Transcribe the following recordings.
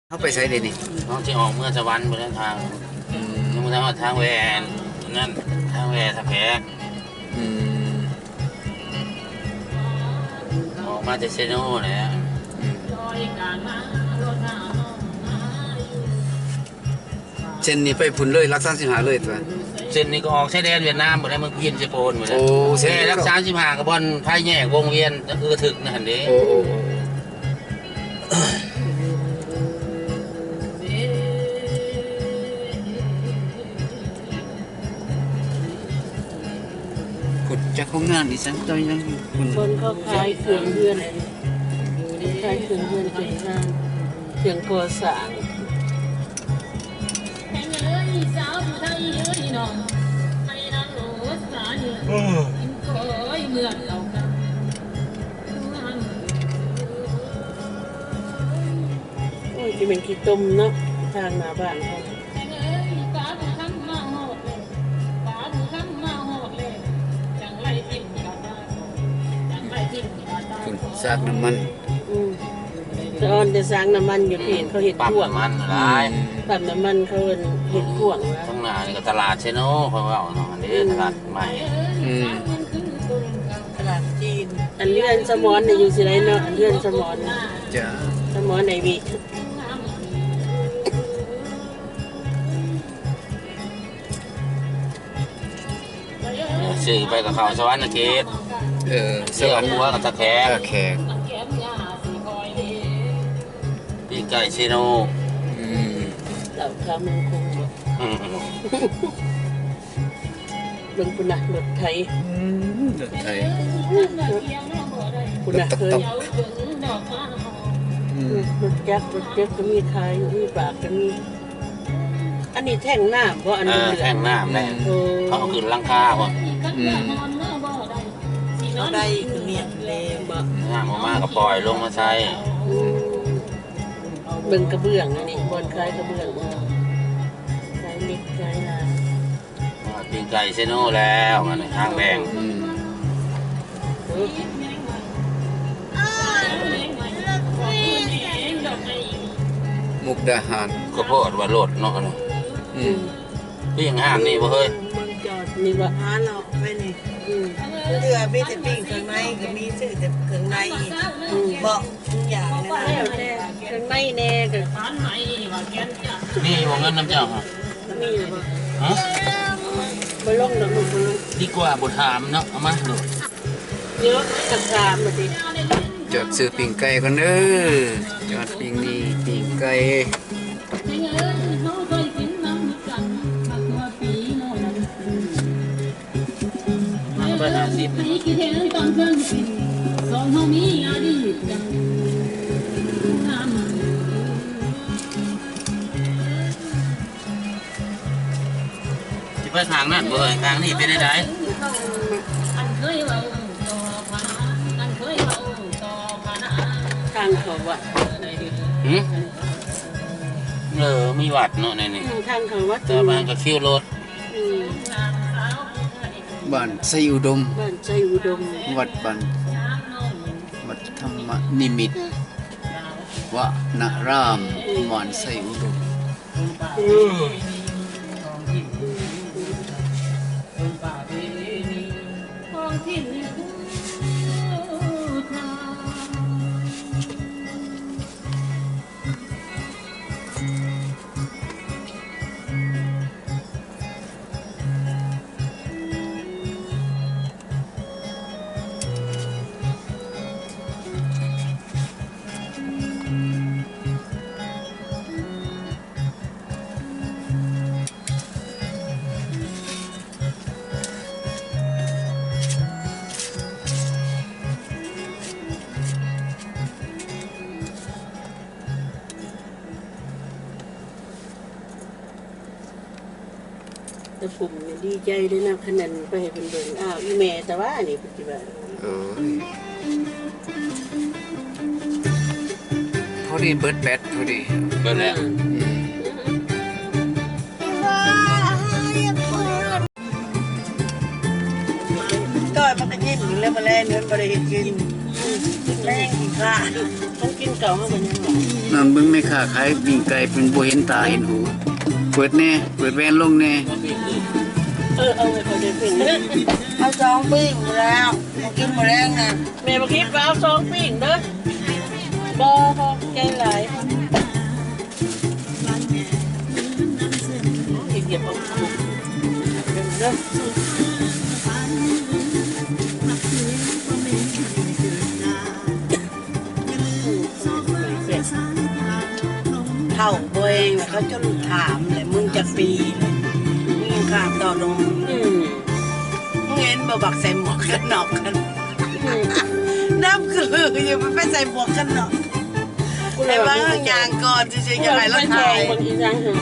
ເຮົາໄປໃສເດນີ້? ເຮົາຊິອອກເມືອສະຫວັນ ບໍ່ໄດ້ທາງ ອືມ ຍັງບໍ່ທັນຮອດທາງແວ່ນັ້ນ ທາງແວ່ທ່າແຂກ ອືມ ອອກມາແຕ່ເຊໂນແຫຼະ ອືມ ເສັ້ນນີ້ໄປພຸ້ນເລີຍ ຫຼັກສາມສິບຫ້າເລີຍຕົວະ? ເສັ້ນນີ້ກໍອອກຊາຍແດນຫວຽດນາມພຸ້ນແຫຼະ ເມືອງພິນ ເຊໂປນພຸ້ນແຫຼະ ໂອ້ ເສັ້ນນີ້ກໍ ແຕ່ຫຼັກສາມສິບຫ້າກໍບ່ອນໄຟແຍກວົງວຽນ ເອີ ຖືກນັ້ນເດ້ ໂອ້ ໂອ້ ໂອ້ ພຸ້ນ ຈັກໂຮງງານອີ່ຫຍັງຕໍ່ຫຍັງພຸ້ນ ບ່ອນເຂົາຂາຍເຄື່ອງເຮືອນ ຂາຍເຄື່ອງເຮືອນເຄື່ອງງານ ເຄື່ອງກໍ່ສ້າງ. ໂອ້ຍ ຊິແມ່ນຂີ້ຕົມເນາະ ທາງໜ້າບ້ານເຮົາ ພຸ້ນ ສາກນ້ຳມັນ ອືມ ສະອອນແຕ່ສາກນ້ຳມັນຢູ່ພີ້ ເຂົາເຮັດກວ້າງ ປ້ຳນ້ຳມັນຫຼາຍ ອືມ ປ້ຳນ້ຳມັນເຂົາເອີ້ນເຮັດກວ້າງ ທາງໜ້ານີ້ກໍຕະຫຼາດເຊໂນ ຂ້ອຍເວົ້າເນາະ ອັນນີ້ ອືມ ຕະຫຼາດໃໝ່ ອືມ ຕະຫຼາດຈີນ ອັນເຮືອນສະໝອນນີ້ຢູ່ຊິໃດເນາະ ເຮືອນສະໝອນ ຈ້າ ສະໝອນໄອວີ ເອີ ຊື້ໄປກໍເຂົ້າສະຫວັນນະເຂດ ເອີ ສະຫວັນ ຫົວກັບທ່າແຂກ ທ່າແຂກ ປີ້ງໄກ່ເຊໂນ ອືມ ເຫຼົ້າຄຳຄົງບໍ່ ອືມ ເບິ່ງພຸ້ນນະ ລົດໄຖ ອືມ ລົດໄຖ ພຸ້ນນະ ລົດຕັກໆ ເອີຍ ອືມ ລົດຈັກ ລົດຈັກກໍມີຂາຍ ມີບາກກໍມີ ອັນນີ້ແທ້ງນ້ຳບໍ່? ອັນ ເອີ ເຫຼືອງໆ ແທ້ງນ້ຳແຫຼະ ອືມ ເຂົາເອົາຂຶ້ນຫຼັງຄາພຸ້ນ ອືມ ເອົາໄດ້ຄືແມ່ນແລ້ວບໍ່? ນ້ຳອອກມາກໍປ່ອຍລົງມາໃສ່ ອືມ ເບິ່ງກະເບື້ອງ ອັນນີ້ບ່ອນຂາຍກະເບື້ອງ ຂາຍເຫຼັກຂາຍລາ ປີ້ງໄກ່ເຊໂນແລ້ວ ອັນນີ້ທາງແບ່ງ ອືມ ມຸກດາຫານ ຂ້າວໂພດວ່າໂລດເນາະ ອັນນີ້ ອືມ ປີ້ງຮ້ານນີ້ບໍ່ເຮີ້ຍ? ເບິ່ງຈອດນີ້ບໍ່? ຫາເລາະໄປນີ້ ອືມ ເຫຼືອມີແຕ່ປີ້ງເຄື່ອງໃນກໍມີ ຊື້ແຕ່ເຄື່ອງໃນ ອືມ ເບາະທຸກຢ່າງນັ້ນ ແລ້ວແຕ່ເຄື່ອງໃນແດ່ກໍ ມີບໍ່ເງິນນຳເຈົ້າ? ມີບໍ່? ຮະ? ບໍ່ລົງດອກລູກ ບໍ່ລົງ ດີກວ່າບໍ່ຖາມເນາະ ເອົາມາໂລດ ເຍອະ ກະຖາມມາຕິ ຈອດຊື້ປີ້ງໄກ່ກ່ອນເດີ ຈອດປີ້ງນີ້ ປີ້ງໄກ່ ມັນເບີດຫ້າສິບ ຊິໄປທາງນັ້ນບໍ່ເອີຍ? ທາງນີ້ເປັນໃດ? ທາງເຂົ້າວັດ ຫື? ເອີ ມີວັດເນາະໃນນີ້ ອືມ ທາງເຂົ້າວັດ ແຕ່ວ່າມັນກໍຄິວລົດ ອືມ ບ້ານໄຊອຸດົມ ບ້ານໄຊອຸດົມ ວັດບ້ານ ວັດທຳມະນິມິດ ວະນະຣາມ ບ້ານໄຊອຸດົມ. ຕາປຸ້ມນີ້ດີໃຈເດ້ນະ ຄັນນັ້ນໄປໃຫ້ເພິ່ນເບິ່ງ ອ້າວ ອີ່ແມ່ຕາຫວານີ້ ເພິ່ນຊິວ່າ ໂອ້ຍ ພໍດີເບິດແບັດພໍດີ ເບິດແລ້ວ ອືມ ອືມ ຕ້ອຍມັນກໍຍິ້ມຢູ່ແລ້ວ ມາແລງມັນບໍ່ໄດ້ເຮັດກິນ. ແລງອີກລະ ຕ້ອງກິນເຂົ້າເຮົາກໍຍັງຫຼາຍ. ນັ້ນເບິ່ງແມ່ຄ້າຂາຍປີ້ງໄກ່ ເພິ່ນບໍ່ເຫັນຕາເຫັນຫູ. ເປີດແດ່ ເປີດແວ່ນລົງແດ່. ເອີ ເອົາໃຫ້ຂ້ອຍໄດ້ປີ້ງ ເອົາສອງປີ້ງແລ້ວ ກິນມື້ແລງນະ. ແມ່ບັກທິບວ່າເອົາສອງປີ້ງເດີ. ບໍ່ ຂອບໃຈຫຼາຍ. ເຖົ້າບໍ່ແຮງແລ້ວ ເຂົາຈົນຖາມແຫຼະ ມຶງຈັກປີແລ້ວ ມຶງຍັງຂ້າມຕໍ່ນມ. ອືມ ມຶງເຫັນບໍ່ ບັກໃສ່ໝວກກັນນັອກກັນ ອືມ ດຳຄືລືຢູ່ ໄປໃສ່ໝວກກັນນັອກ. ແຕ່ວ່າຍ່າງກ່ອນຊື່ໆ ຢາກໃຫ້ລາຖ່າຍ ເບິ່ງອີ່ຫຍັງຫັ້ນ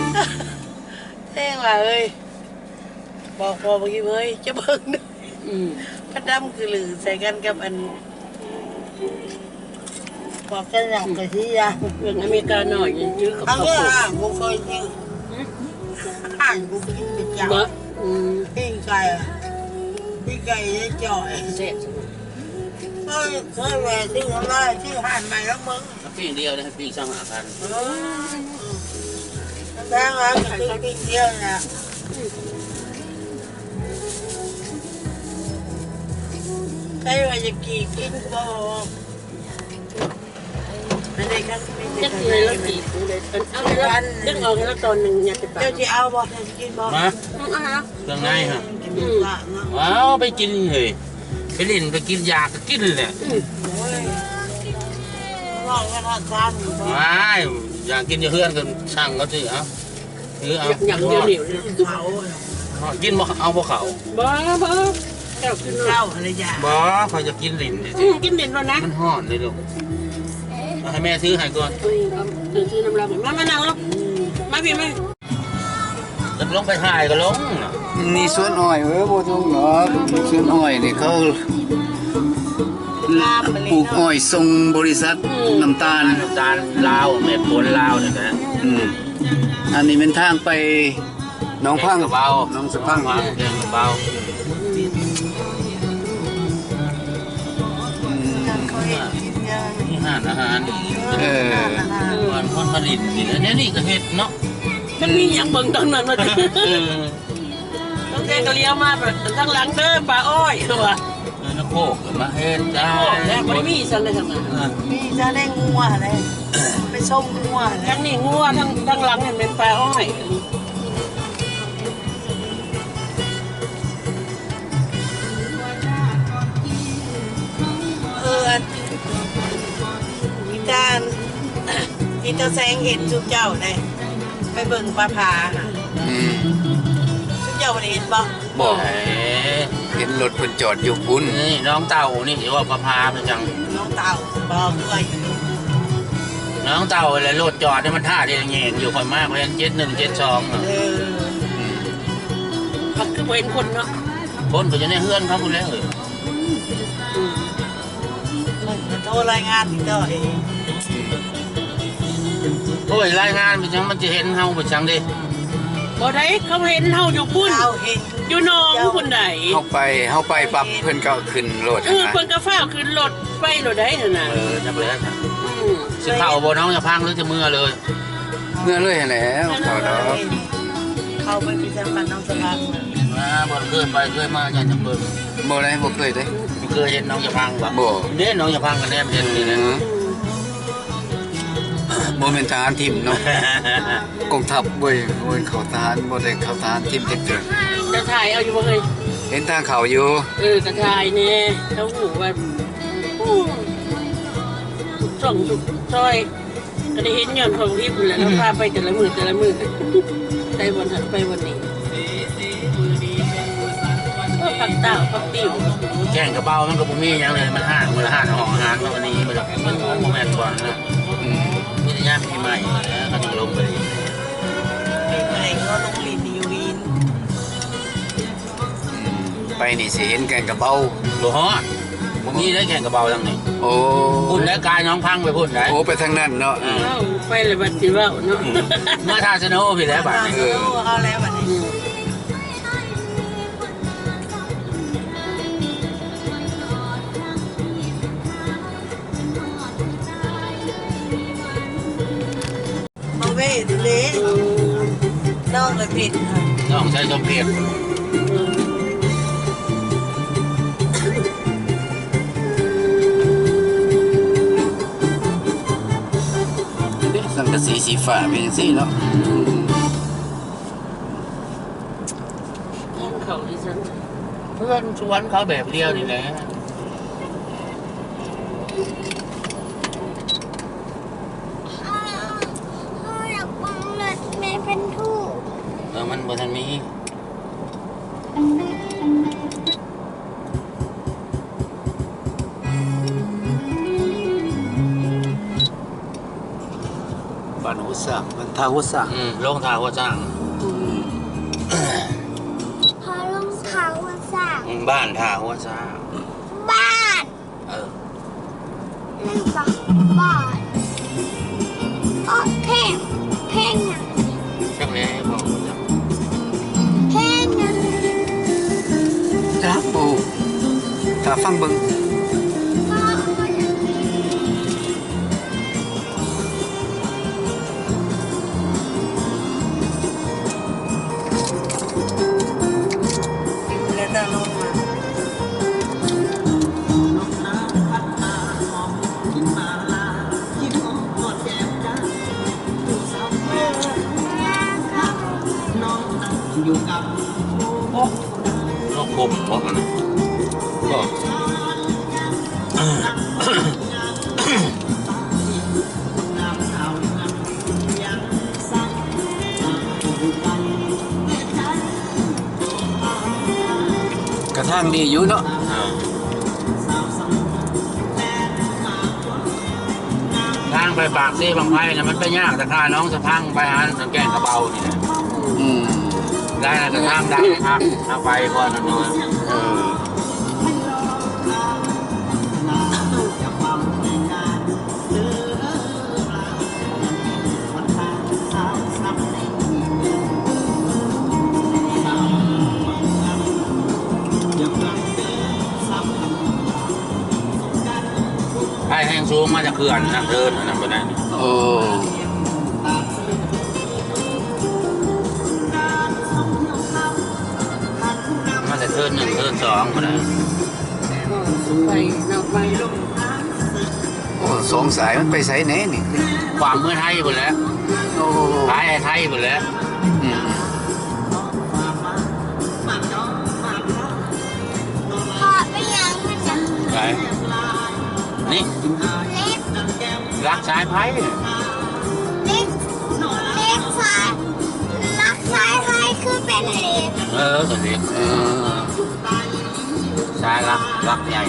ແພງວ່າເອີຍ ບອກພໍ່ບັກອີເອີຍ ຈະເບິ່ງ ອືມ ພັດດຳຄືລືໃສ່ກັນກັບອັນ ບອກກັນຫຍັງກະຊິຢ່າ ເບິ່ງອາເມລິການ້ອຍນີ້ຈື່ກັບເຂົາ ເອົາ ບໍ່ເຄີຍຈື່ ຫືມ ອ່ານບໍ່ກິນປະຈຳ ບໍ່ ອືມ ປີ້ງໄກ່ ປີ້ງໄກ່ໄດ້ຈ່ອຍ ແຊບ ເອີຍ ເຄີຍແວ່ຊື້ມາ ຊື້ຮ້ານໃໝ່ແລ້ວເບິ່ງ ປີ້ງດຽວນະ ປີ້ງຊາວຫ້າພັນ ເອີ ແພງວ່າຊື້ປີ້ງດຽວນະ ໃຜວ່າຢາກກີ່ກິນບໍ່ ອັນນີ້ຄັນ ຈັກຊິໃຫ້ລາວກີ່ ເອົາໃຫ້ລາວ ດຶງອອກໃຫ້ລາວຕອນໜຶ່ງ ຍັດໃສ່ປາກ ເຈົ້າຊິເອົາບໍ່ ເຈົ້າຊິກິນບໍ່ ມາ ເອົາຫາ ເຄື່ອງໃນຫັ້ນ ອືມ ເອົາໄປກິນເຮີ້ຍ ໄປຫຼິ້ນໄປກິນຢາກະກິນແຫຼະ ອືມ ໂອ້ຍ ເວົ້າກັນຮອດຊານ ວ້າຍ ຢາກກິນຢູ່ເຮືອນກໍສັ່ງເຂົາຊື້ເອົາ ຫຼືເອົາ ຢາກ ຢາກດຽວນີ້ ກິນບໍ່ ເອົາບໍ່ເຂົ້າ ບໍ່ ບໍ່ ເຈົ້າກິນເຂົ້າຫັ້ນລະຢາ ບໍ່ ຂ້ອຍຈະກິນຫຼິ້ນ ອືມ ກິນຫຼິ້ນໂລດນະ ມັນຮ້ອນເດ້ລູກ ເອົາໃຫ້ແມ່ຊື້ໃຫ້ກ່ອນ ເອີ ເອົາ ຊື້ນຳລາວ ມາ ມານັ່ງລົງ ມາພີ້ ມາ ຢາກລົງໄປຖ່າຍກໍລົງ ນີ້ສວນອ້ອຍ ເອີ ບໍ່ທົ່ງດອກ ສວນອ້ອຍນີ້ເຂົາປູກອ້ອຍສົ່ງບໍລິສັດ ອືມ ນ້ຳຕານ ນ້ຳຕານລາວ ແມ່ຜົນລາວນີ້ແຫຼະ ອືມ ອັນນີ້ແມ່ນທາງໄປໜອງພັງ ແກ່ງກະເບົາ ໜອງສະພັງ ແກ່ງກະເບົາ ອືມ ມີຮ້ານອາຫານ ເອີ ບ່ອນຄົນມາຫຼິ້ນນີ້ແຫຼະ ແນວນີ້ກໍເຮັດເນາະ ມັນມີຫຍັງເບິ່ງທາງນັ້ນວ່າ ເອີ ຕັ້ງແຕ່ກໍລ້ຽວມາ ທາງຫຼັງເດີ ປາອ້ອຍ ວ່າ ເອີ ນະໂຄກກໍມາເຮັດໄດ້ ແລ້ວບໍ່ໄດ້ມີຊັ້ນເລີຍທາງນັ້ນ ເອີ ມີຈະໄດ້ງົວແຫຼະ ໄປຊົມງົວແຫຼະ ທາງນີ້ງົວ ທາງ ທາງຫຼັງນີ້ແມ່ນປາອ້ອຍ ເອີ ອັນ ອີຕາ ອີຕາແສງເຫັນຊຸມເຈົ້າໄດ໋ ໄປເບິ່ງປາຜາຫັ້ນ ອືມ ຊຸມເຈົ້າບໍ່ໄດ້ເຫັນບໍ່? ບໍ່ ເຫັນລົດເພິ່ນຈອດຢູ່ພຸ້ນ ນີ້ນ້ອງເຕົ່ານີ້ຊິວ່າປາຜາເປັນຫຍັງ ນ້ອງເຕົ່າ ບໍ່ເຄີຍ ນ້ອງເຕົ່າແຫຼະ ລົດຈອດໃນມັນທ່າໄດ້ແຍງຢູ່ ຂ້ອຍມາກໍເຫັນເຈັດໜຶ່ງ ເຈັດສອງ ເອີ ອືມ ມັນຄືບໍ່ເຫັນຄົນເນາະ ຄົນກໍຢູ່ໃນເຮືອນເຂົາພຸ້ນແຫຼະ ເອີ ອືມ ໂທລາຍງານຕິດຕໍ່ເອງ ໂອ້ຍ ລາຍງານເປັນຫຍັງ ມັນຈະເຫັນເຮົາເປັນຫຍັງເດ້ ບໍ່ໄດ້ ເຂົາເຫັນເຮົາຢູ່ພຸ້ນ ເຂົາເຫັນ ຢູ່ໜອງພຸ້ນໃດ ເຮົາໄປ ເຮົາໄປປັບ ເພິ່ນກໍຂຶ້ນລົດ ເອີ ຫັ້ນນະ ເພິ່ນກໍຟ້າວຂຶ້ນລົດໄປໂລດໃດຫັ້ນນະ ເອີ ຈັກແລ້ວ ອືມ ຊິເຂົ້າບໍ່ ນ້ອງຈະພັງ ຫຼືຈະເມືອເລີຍ? ເມືອເລີຍຫັ້ນແຫຼະ ເຂົ້າດອກ ເຂົ້າໄປພິພິທະພັນນ້ອງສະພັງ ອ່າ ບໍ່ເຄີຍໄປເຄີຍມາ ຢ້ານຈະເບິ່ງ ບໍ່ໄດ້ ບໍ່ເຄີຍເດ້ ບໍ່ເຄີຍເຫັນນ້ອງຈະພັງບໍ່? ບໍ່ ເດ້ ນ້ອງຈະພັງກໍແນມເຫັນນີ້ແຫຼະ ອືມ ບໍ່ແມ່ນທະຫານຖິ້ມເນາະ ກອງທັບເວີຍ ບໍ່ແມ່ນເຂົ້າທະຫານ ບໍ່ໄດ້ເຂົ້າທະຫານຖິ້ມຈັກເທື່ອ ຈະຖ່າຍເອົາຢູ່ບໍ່ເຮີ້ຍ? ເຫັນທາງເຂົ້າຢູ່ ເອີ ກໍຖ່າຍແດ່ ເຂົາຮູ້ວ່າ ໂອ້ ທຸກຊ່ອງທຸກຊອຍ ກໍໄດ້ເຫັນຍ້ອນຂອງທິບຫັ້ນແຫຼະ ເຮົາພາໄປແຕ່ລະມື້ແຕ່ລະມື້ ໄປບ່ອນຫັ້ນໄປບ່ອນນີ້ ໂອ້ ຜັກຕ້າວຜັກຕິ້ວ ແກ່ງກະເບົາມັນກໍບໍ່ມີຫຍັງເລີຍ ມັນຮ້ານ ມື້ລະຮ້ານ ຫ້ອງອາຫານ ມື້ນີ້ມັນ ມັນບໍ່ແມ່ນບ່ອນນະ ອືມ ມີແຕ່ຍາມປີໃໝ່ ເຂົາຈຶ່ງລົງໄປ ປີໃໝ່ກໍລົງຫຼິ້ນຢູ່ວິນ. ອືມ ໄປນີ້ຊິເຫັນແກ່ງກະເບົາ ບໍ່ຮອດ ບໍ່ມີເດ້ແກ່ງກະເບົາທາງນີ້ ໂອ້ ພຸ້ນແຫຼະ ກາຍໜອງພັງໄປພຸ້ນໄດ໋ ໂອ້ ໄປທາງນັ້ນເນາະ ເອີ ເວົ້າໄປແລ້ວບັດຊິເວົ້າເນາະ ອືມ ມາທ່າສະໂນພີ້ແຫຼະບັດນີ້ ເອີ ເອົາແລ້ວບັດນີ້ ອືມ. ເຜັດ ນ້ອງໃສ່ສົ້ມເຜັດ ສັງກະສີສີຟ້າເປັນຈັ່ງຊີ້ເນາະ. ເຮືອນເຂົາຢູ່ຊັ້ນ ເຮືອນສວນເຂົາແບບດຽວນີ້ແຫຼະ. ເຮົາ ເຮົາຢາກເບິ່ງລົດແມ່ເພັນທຸ. ເອີ ມັນບໍ່ທັນມີ. ບ້ານຫົວຊ້າງ ບ້ານທ່າຫົວຊ້າງ ອືມ ລົງທ່າຫົວຊ້າງ ອືມ ເຮົາລົງທ່າຫົວຊ້າງ ອືມ ບ້ານທ່າຫົວຊ້າງ ບ້ານ ເອີ ລືມບອກ ບອກ ເພງ ເພງຫຍັງ? ຈັກແລ້ວ ບໍ່ຮູ້ຈັກ ເພງຫຍັງ? ຈັກບໍ່ຮູ້ ຖ້າຟັງເບິ່ງ. ກະທາງດີຢູ່ເນາະ ທາງໄປປາກເຊບັ້ງໄຟນະ ມັນໄປຍາກ ແຕ່ຂ້າໜອງສະພັງໄປຫາ ແກ້ງກະເບົານີ້ແຫຼະ ອືມ ໄດ້ນະ ແຕ່ທາງດັງຄັກ ເອົາໄປກ່ອນໜ້ອຍ ເອີ. ໄຟແຮງສູງມາຈາກເຂື່ອນນ້ຳເທີນ ອັນນັ້ນບໍ່ໄດ້ ໂອ້ ມາແຕ່ເທີນໜຶ່ງເທີນສອງພຸ້ນນະ ໄຟເນາະ ໄຟລົງ ໂອ້ ສອງສາຍມັນໄປໃສແດ່ນີ້? ຂວາມເມືອໄທພຸ້ນແຫຼະ ໂອ້ ຂາຍໃຫ້ໄທພຸ້ນແຫຼະ ອືມ. ເພາະເປັນຫຍັງມັນຈະ ໃສ ນີ້ ເຫຼັກ ຫຼັກສາຍໄຟ ເຫຼັກ ເຫຼັກສາຍ ຫຼັກສາຍໄຟຄືເປັນເຫຼັກ ເອີ ກໍເຫຼັກ ເອີ ສາຍຫຼັກ ຫຼັກໃຫຍ່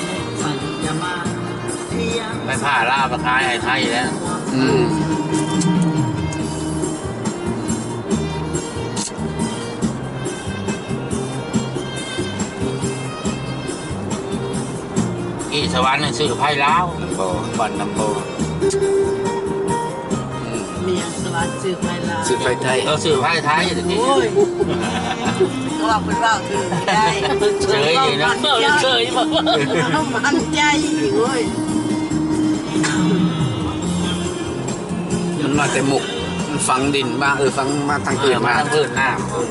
ໄຟຟ້າລາວໄປຂາຍໃຫ້ໄທແລ້ວ ອືມ. ກີ້ສະຫວັນນີ້ຊື້ໄຟລາວ ບໍ່ ບ້ານນຳບໍ່ ອືມ ມີຫຍັງສະຫວັນຊື້ໄຟລາວ ຊື້ໄຟໄທ ເອີ ຊື້ໄຟໄທຕະກີ້ ໂອ້ຍ ກໍວ່າເພິ່ນເວົ້າຖືກຢູ່ໄດ໋ ເຊີຍຢູ່ນະ ເວົ້າເຊີຍບໍ່ ເຮົາໝັ້ນໃຈອີກ ໂອ້ຍ. ມັນມາແຕ່ມຸກ ມັນຝັງດິນມາ ເອີ ຝັງມາທາງພື້ນ ເອີ ມາ ມາທາງພື້ນນ້ຳ ເອີ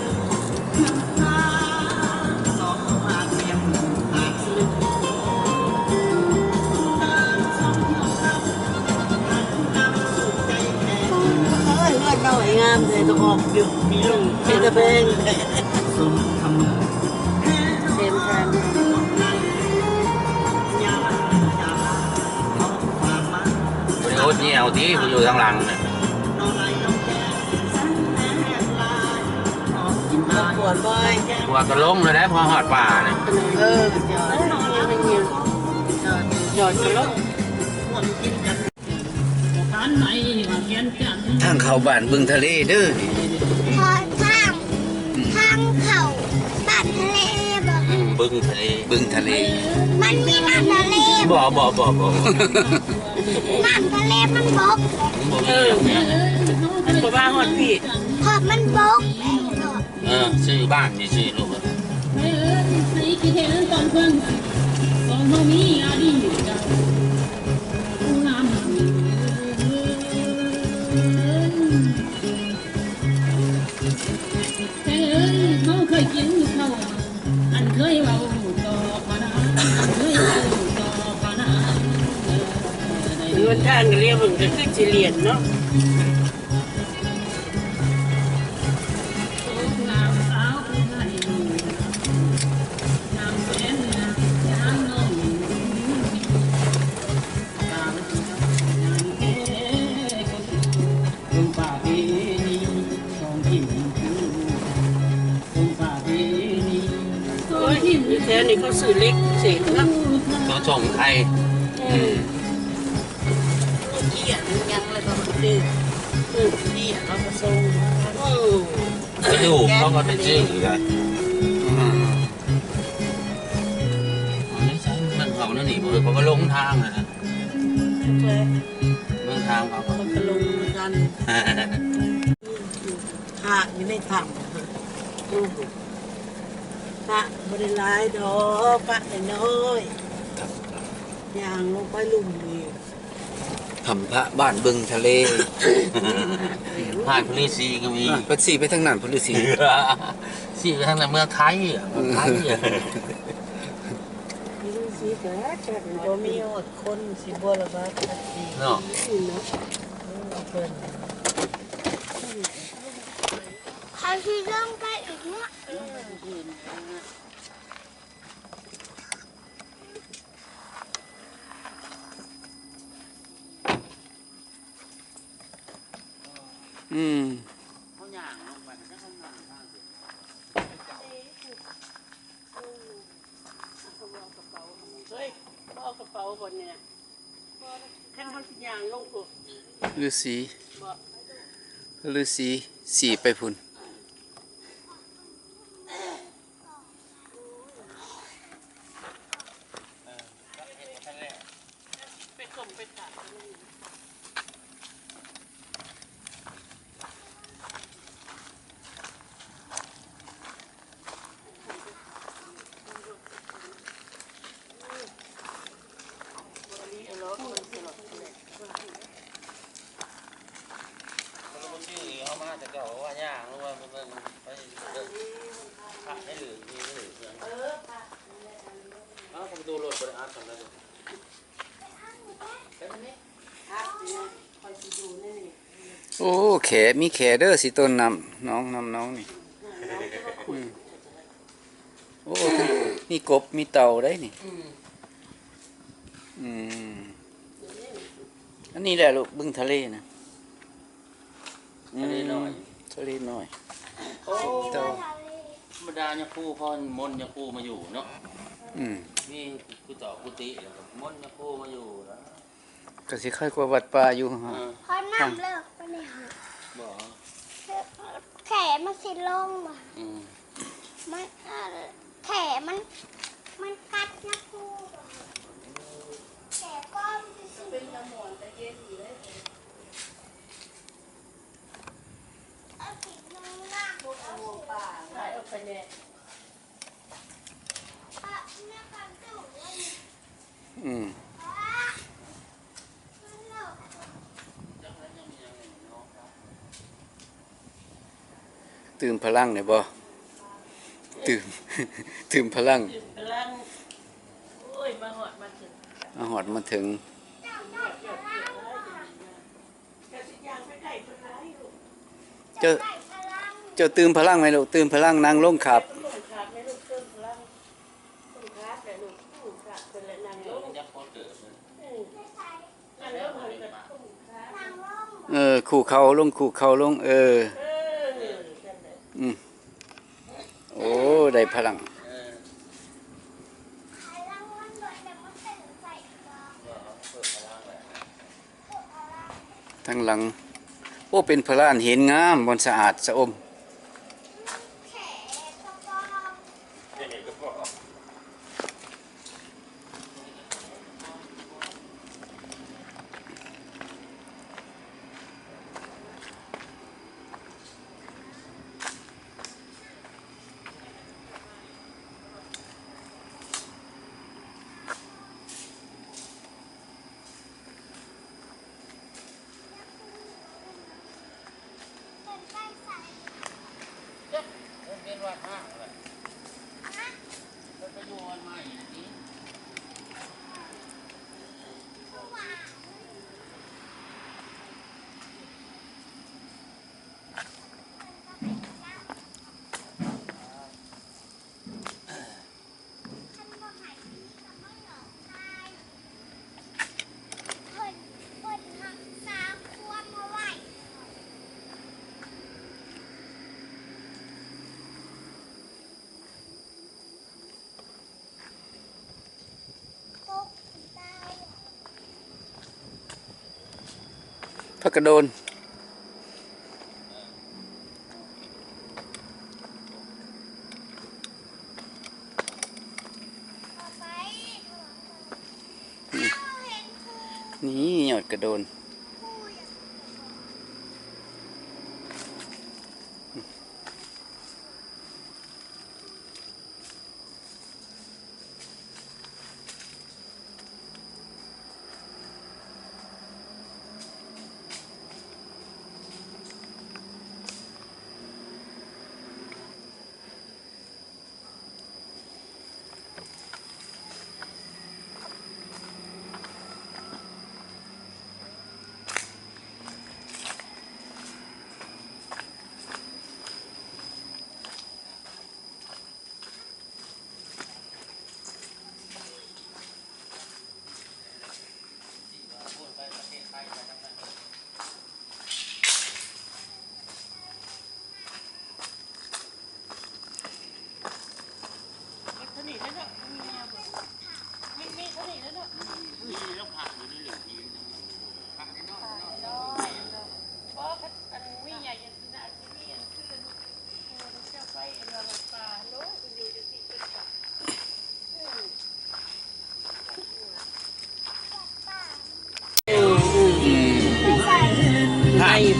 ຍ ເຮືອນນ້ອຍງາມແທ້ ຕ້ອງອອກຢູ່ ມີລູກ ເປັນຕາແພງ ເຕັມແພງ. ບໍ່ໄດ້ອົດຫຍ່ວຕິ ຜູ້ຢູ່ທາງຫຼັງນະ ປວດບໍ່? ປວດກະລົງແລ້ວແຫຼະ ພໍຮອດປ່ານະ ເອີ ຈອດ ຈອດ ຈອດກະລົງ. ທາງເຂົ້າບ້ານບຶງທະເລເດີ ທາງ ທາງເຂົ້າບ້ານທະເລບໍ? ອືມ ບຶງທະເລ ບຶງທະເລ ມັນມີນ້ຳທະເລບໍ? ບໍ່ ບໍ່ ບໍ່ ບໍ່ ນ້ຳທະເລມັນບົກ ມັນບໍ່ມີ ເອີ ມັນບໍ່ມາຮອດພີ້ ເພາະມັນບົກ. ເອີ ຊື່ບ້ານຊື່ໆ ລູກເອີຍ ເອີ. ທາງກະລຽວເບິ່ງກະຄືຊິລຽນເນາະ. ໂອ້ຍ ຢູ່ແຖວນີ້ເຂົາຊື້ເຫຼັກເສດເນາະ ເຂົາສົ່ງໄທ. ອືມ ເອີ ເອີ ເຂົາກະຊື້ ອືມ ກະດູກເຂົາກະໄປຊື້ກັນ. ອືມ ອັນນີ້ໃຊ້ມັນເຂົານັ້ນນີ້ ເຂົາກະລົງທາງຫັ້ນນະ ເບິ່ງທາງເຂົາ ເຂົາກະລົງຄືກັນ. ພະຢູ່ໃນຖ້ຳ ພະບໍ່ໄດ້ຫຼາຍດອກ ພະນ້ອຍໆ ຍ່າງລົງໄປລຸ່ມນີ້. ຖ້ຳພະບ້ານບຶງທະເລ ບ້ານພະລືສີກະມີ. ອ່າ ເພິ່ນຊີ້ໄປທາງນັ້ນ ພະລືສີ ຊີ້ໄປທາງນັ້ນ ເມືອງໄທ ເມືອງໄທ. ພະລືສີກະຈັກ ບໍ່ມີຮອດຄົນຊິບົວລະບາດຈັກທີເນາະ ເນາະ. ເຂົາຊິລົງໄປອີກເນາະ. ອືມ ເຮີ້ຍ ບໍ່ເອົາກະເປົາບໍ່ນີ້ນະ ຄັນເຮົາຊິຍ່າງລົງພຸ້ນ ລືສີ ລືສີຊີ້ໄປພຸ້ນ. ໂອ້ ແຂ ມີແຂເດີ ຊິຕົ້ນນ້ຳໜອງ ນ້ຳໜອງນີ້. ອືມ ໂອ້ ມີກົບ ມີເຕົ່າໄດ໋ນີ້. ອືມ ອັນນີ້ແຫຼະລູກ ບຶງທະເລນະ. ທະເລນ້ອຍ ທະເລນ້ອຍ. ໂອ້ ທຳມະດາຍາຄູ ພໍມົນຍາຄູມາຢູ່ເນາະ. ອືມ ມີກຸຕອກກຸຕິ ແລ້ວກະມົນຍາຄູມາຢູ່ລະ ກະຊິຄ້າຍກວ່າວັດປ່າຢູ່. ເອີ ພໍນ້ຳເລີກປານນີ້ ບໍ່ ແຂມັນຊິລົງ. ອືມ ມັນ ເອີ ແຂມັນ ມັນກັດຍາຄູ ແຂປ້ອມຊື່ໆ. ອືມ ຕື່ມພະລັງແດ່ບໍ່? ຕື່ມ ຕື່ມພະລັງ ຕື່ມພະລັງ. ໂອ້ຍ ມາຮອດມາເຖິງ ມາຮອດມາເຖິງ. ເຈົ້າ ເຈົ້າຕື່ມພະລັງໄໝລູກ? ຕື່ມພະລັງ ນັ່ງລົງຄາບ. ເອີ ຄູ່ເຂົ່າລົງ ຄູ່ເຂົ່າລົງ ເອີ ອືມ. ໂອ້ ໄດ້ພະລັງ. ທາງຫຼັງ ໂອ້ ເປັນພະລານຫີນງາມ ບ່ອນສະອາດສະອົມ. ຜັກກະໂດນ ນີ້ຍອດກະໂດນ.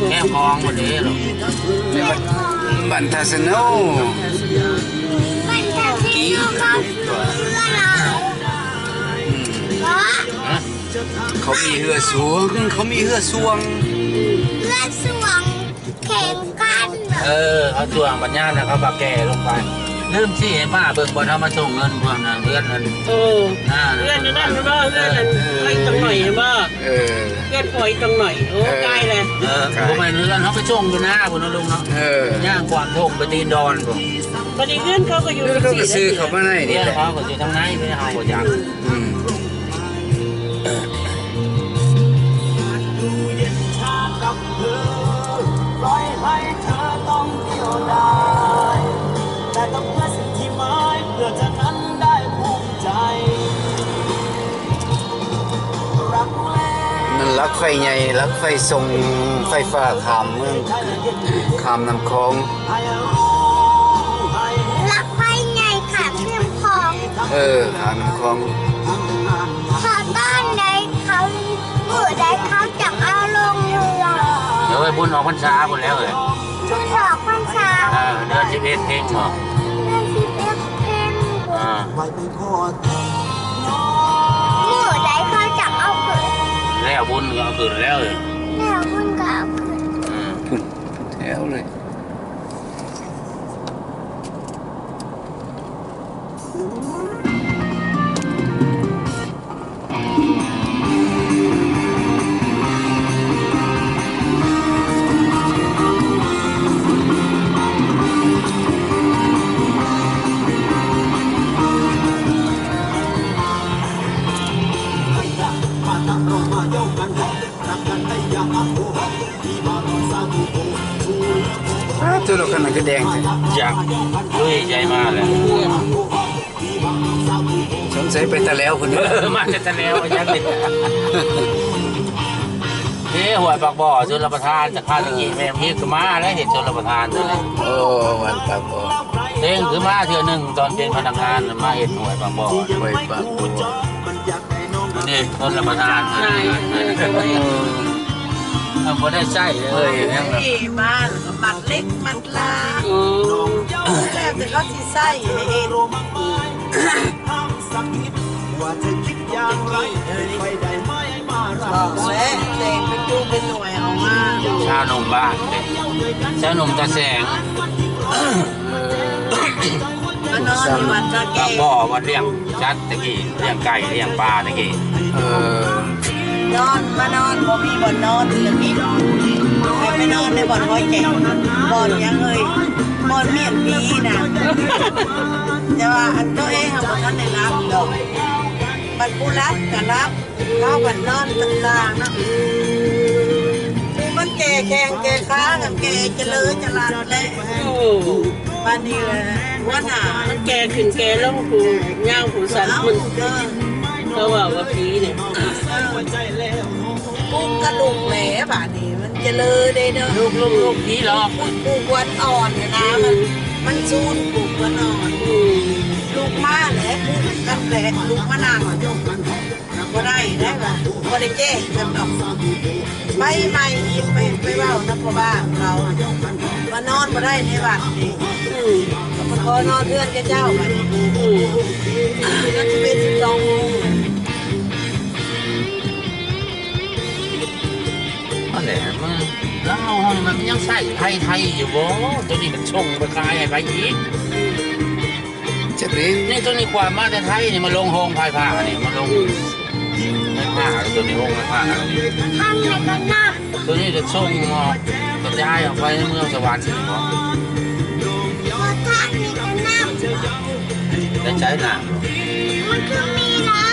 ແຄມຂອງພຸ້ນເດ້ ບັນທັດສະໂນ ບັນທັດສະໂນ ເຂົາມີເຮືອຫຼາຍ ອືມ ເຂົາມີເຮືອສວງ ເຂົາມີເຮືອສວງ ເຮືອສວງ ແຂ່ງກັນ ເອີ ເຂົາຊ່ວງບັດຍາມແລ້ວເຂົາກໍແກ່ລົງໄປ. ລືມຊີ້ໃຫ້ປ້າເບິ່ງບ່ອນເຮົາມາສົ່ງເງິນພວກນັ້ນ ເຮືອນນັ້ນ ເອີ ເຮືອນນັ້ນແມ່ນບໍ່? ເຮືອນນັ້ນ ເອີ ໄອ້ຕົງໜ້ອຍແມ່ນບໍ່? ເອີ ເຮືອນພໍ່ອີຕົງໜ້ອຍ ໂອ້ ເອີ ກາຍແລ້ວ ເອີ ກາຍ ບໍ່ແມ່ນເຮືອນເຮົາໄປສົ່ງຢູ່ນາພຸ້ນເນາະລຸງເນາະ ເອີ ຍ່າງກວາງທົ່ງໄປຕີນດອນພຸ້ນ. ບັດນີ້ເຮືອນເຂົາກໍຢູ່ ເຮືອນເຂົາກໍຊື້ເຂົ້າມາໃນນີ້ແຫຼະ ເຮືອນເຂົາກໍຢູ່ທາງໃນ ໄປເຮົາບໍ່ຈັກ ອືມ. ນັ້ນຫຼັກໄຟໃຫຍ່ ຫຼັກໄຟສົ່ງໄຟຟ້າຂ້າມເມືອງ ຂ້າມນ້ຳຂອງ. ຫຼັກໄຟໃຫຍ່ຂ້າມນ້ຳຂອງ ເອີ ຂ້າມນ້ຳຂອງ ເຂົາຕອນໃດເຂົາ ມື້ໃດເຂົາຈັ່ງເອົາລົງເຮືອ? ເອີຍ ບຸນອອກພັນສາພຸ້ນແລ້ວເອີຍ ບຸນອອກພັນສາ ເອີ ເດືອນສິບເອັດເພັງບໍ ເດືອນສິບເອັດເພັງ ອ່າ ມື້ໃດເຂົາຈັ່ງເອົາຂຶ້ນ? ແລ້ວບຸນກໍເອົາຂຶ້ນແລ້ວເອີຍ ແລ້ວບຸນກໍເອົາຂຶ້ນ ອືມ ພຸ້ນ ແຖວເລີຍ. ອ້າ ຕົວລົດຄັນນັ້ນຄືແດງແທ້ ຈັກ ລຸຍໃຫຍ່ມາແລ້ວ ສົງໄສໄປຕາແຫຼວພຸ້ນເດີ ມາແຕ່ຕາແຫຼວ ຈັກເດ້ ເອີ ຫ້ວຍປາກບໍ່ ຊົນລະປະທານ ຈາກພາດຕະກີ້ ແມ່ນເຮັດກໍມາແລ້ວ ເຮັດຊົນລະປະທານຕົວນີ້ ໂອ້ ວັດປາກບໍ່ ເອງຄືມາເທື່ອໜຶ່ງ ຕອນເປັນພະນັກງານ ມາເຮັດຫ້ວຍປາກບໍ່ ຫ້ວຍປາກບໍ່ ນີ້ຊົນລະປະທານ ໃຊ່ ເອີ ເຮົາບໍ່ໄດ້ໃຊ້ເລີຍ ເອີ ຍັງແບບ ທີ່ບ້ານກໍມັດເຫຼັກມັດລາ ອືມ ແລ້ວແຕ່ເຂົາຊິໃຊ້ໃຫ້ເຮັດ ຊາວໜຸ່ມບ້ານເດ້ ຊາວໜຸ່ມຕາແສງ ມານອນຢູ່ວັດຕາແກ ປາກບໍ່ ວັດລ້ຽງສັດຕະກີ້ ລ້ຽງໄກ່ລ້ຽງປາຕະກີ້ ເອີ ນອນ ມານອນ ບໍ່ມີບ່ອນນອນ ຕະກີ້ ໃຫ້ໄປນອນໃນບ່ອນຫ້ວຍແກ້ວ ບ່ອນຫຍັງເອີຍ ບ່ອນມ້ຽນຜີນະ ແຕ່ວ່າອັນໂຕເອງຫັ້ນບໍ່ທັນໄດ້ຫຼັບດອກ ບັດຜູ້ຫຼັບກໍຫຼັບ ເຮົາບັດນອນຕ່າງໆ ເນາະ ຜູ້ມັນແກ່ແຂ້ງແກ່ຂາກໍແກ່ຈະເລີຈະລັດແຫຼະ ໂອ້ ບາດນີ້ແຫຼະ ຫົວໜ້າມັນແກ່ຂຶ້ນແກ່ລົງ ຜູ້ຍາວຜູ້ສັ້ນ ເອີ ມັນ ເອີ ເຂົາເວົ້າວ່າຜີນີ້ ເອີ ປູກກະລຸກແຫຼະ ບາດນີ້ມັນຈະເລີເດ້ເນາະ ລູກໆໆ ນີ້ເນາະ ປູກ ປູກກວນອ່ອນນະ ມັນ ມັນຊູນປູກກວນອ່ອນ ອືມ ລູກມາແຫຼະ ປູກກັນແຫຼະ ລຸກມານັ່ງ ບໍ່ໄດ້ໄດ໋ວ່າ ບໍ່ໄດ້ແຈ້ງກັນດອກ ໄປໃໝ່ອີກ ໄປ ໄປເວົ້ານຳພໍ່ບ້ານເຂົາ ວ່ານອນບໍ່ໄດ້ໃນວັດນີ້ ອືມ ກໍຂໍນອນເຮືອນເຂົາເຈົ້າບັດນີ້ ອືມ ຈົນຊິເປັນສິບສອງໂມງ. ອັນແຫຼະ ມັນ ລາວເຮົານີ້ມັນຍັງໃຊ້ໄຟໄທຢູ່ບໍ່? ໂຕນີ້ມັນສົ່ງໄປຂາຍໃຫ້ໃຜອີກ? ຈັກເດ້ ນີ້ໂຕນີ້ກວາດມາແຕ່ໄທນີ້ ມາລົງໂຮງໄຟຟ້ານີ້ ມາລົງ ອືມ ໄຟຟ້າ ໂຕນີ້ໂຮງໄຟຟ້ານີ້ ທາງໃນກໍນຳ ໂຕນີ້ຈະສົ່ງອອກ ກະຈາຍອອກໄປໃນເມືອງສະຫວັນນີ້ບໍ? ບໍ່ ທາງນີ້ກໍນຳ ໄດ້ໃຊ້ນຳ ມັນຄືມີລະ